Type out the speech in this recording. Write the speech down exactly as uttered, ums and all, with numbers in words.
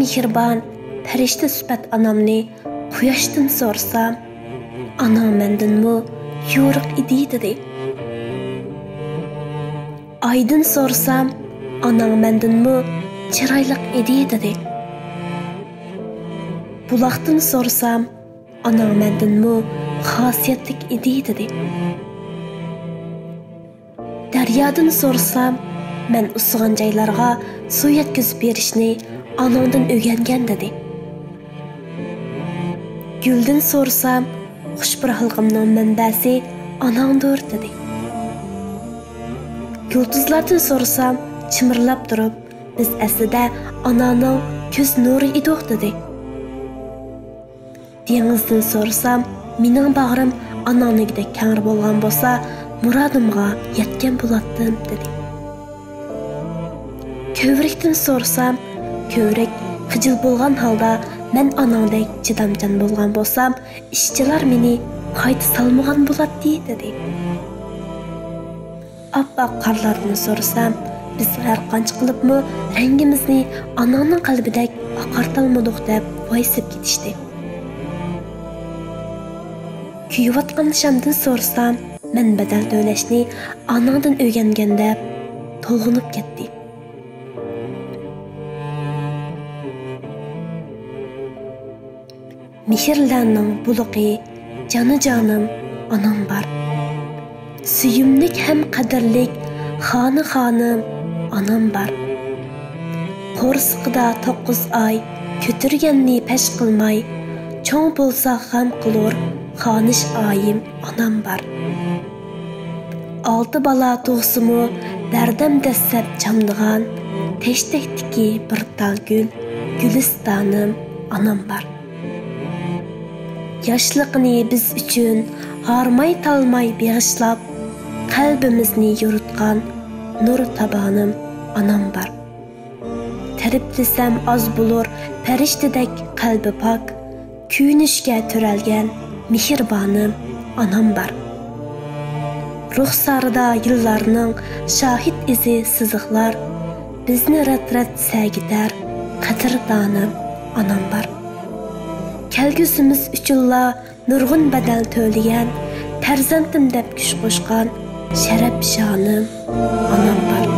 مېھرىبان، پەرىشتە سۈپەت ئانامنى قۇياشتىن سورىسام، ئاناڭ مەندىنمۇ يورۇق ئىدى دېدى. ئايدىن سورىسام، ئاناڭ مەندىنمۇ چىرايلىق ئىدى دېدى. بۇلاقتىن سورىسام، ئاناڭ مەندىنمۇ خاسىيەتلىك ئىدى دېدى. دەريادىن سورىسام، مەن ئۇسسىغان جايلارغا سۇ يەتكۈزۈپ بېرىشنى ئاناڭدىن ئۆگەنگەن دېدى. گۈلدىن سورىسام، خۇش پۇراقلىقىمنىڭ مەنبەسى ئاناڭدۇر دېدى. يۇلتۇزلاردىن سورىسام، چىمىرلاپ تۇرۇپ، بىز ئەسلىدە ئانانىڭ كۆز نۇرى ئىدۇق دېدى. دېڭىزدىن سورىسام، مېنىڭ باغرىم ئاناڭنىڭكىدەك كەڭرى بولغان بولسا، مۇرادىمغا يەتكەن بولاتتىم دېدى. كۆۋرۈكتىن سورىسام، كۆۋرۈك خىجىل بولغان ھالدا مەن ئاناڭدەك چىدامچان بولغان بولسام، ئىشچىلار مېنى قايتا سالمىغان بولاتتى دېدى. ئاپئاق قارلاردىن سورىسام، بىز ھەر قانچە قىلىپمۇ رەڭگىمىزنى ئاناڭنىڭ قەلبىدەك ئاقارتالمىدۇق دەپ ۋايسىپ كېتىشتى. كۆيۈۋاتقان شامدىن سورىسام، مەن بەدەل تۆلەشنى ئاناڭدىن ئۆگەنگەن دەپ تولغىنىپ كەتتى. مېھىرلەرنىڭ بۇلىقى، جانى جانىم ئانام بار. سۆيۈملۈك ھەم قەدىرلىك خانى خانىم ئانام بار. قورسىقىدا توققۇز ئاي، كۆتۈرگەننى پەش قىلماي، چوڭ بولسا غەم قىلۇر خانىش ئايىم ئانام بار. ئالتە بالا تۇغسىمۇ بەردەم دەسسەپ چامدىغان، تەشتەكتىكى بىر تال گۈل، گۈلىستانىم ئانام بار. ياشلىقىنى بىز ئۈچۈن ھارماي-تالماي بېغىشلاپ، قەلبىمىزنى يورۇتقان نۇر تابانىم ئانام بار. تەرىپلىسەم ئاز بولۇر پەرىشتىدەك قەلبى پاك، كۆيۈنۈشكە تۆرەلگەن مېھرىبانىم ئانام بار. رۇخسارىدا يىللارنىڭ شاھىت ئىزى سىزىقلار، بىزنى رەت-رەت سەگىتەر قەدىردانىم ئانام بار. كەلگۈسىمىز ئۈچۈنلا نۇرغۇن بەدەل تۆلىگەن، پەرزەنتىم دەپ كۈچ قوشقان شەرەپ شانىم ئانام بار.